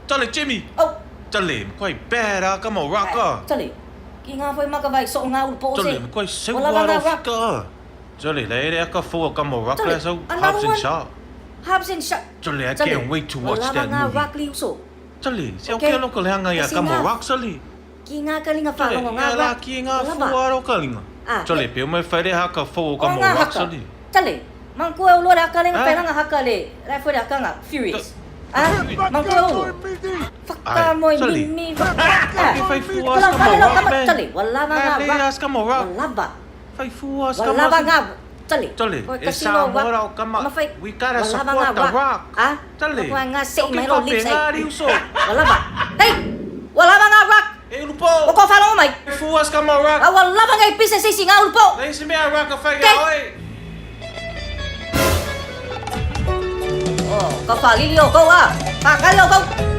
Tale Jimmy. Oh. Tale, makuai bad ah kama o Rock ah. Tale, ki ngā whai maka vai so ngā ulu po Tale, makuai seu ah ro fika ah. Tale, le ere aka fo kama o Rock la sau Hobbs and Shaw. Hobbs and Shaw. Tale, I can't wait to watch that movie. Rock li uso. Tale, se au ke aloka le hanga ia kama o Rock sali. Ki ngā kalinga whārongo ngā Tale, ia la ki ngā fua ro kalinga. Tale, pe o mai whaere haka fo o kama o Rock sali. Tale, mangkua o lore aka lenga whairanga haka le rai whaere aka nga Furious. Ah, mangkua o. Whaka moi mimi whaka. Ke whai fua as kama o Rock man. Tale, walava nga rock. Walava. Whai fua as kama. Walava nga Tale. Tale, e sa mora o kama. We gotta support the Rock. Ah, Tale. Nga se O ke mai lo lips whape ai. ngā riuso. Walava. Hey, walava nga rock. E ulupo. O ko whalongo mai. Whai fua as kama o Rock. A walava nga i pise sisi nga ulupo. Leisi mea Rock a whai Okay. oi. Oh, ka whalili o kou a. Whakali o kou.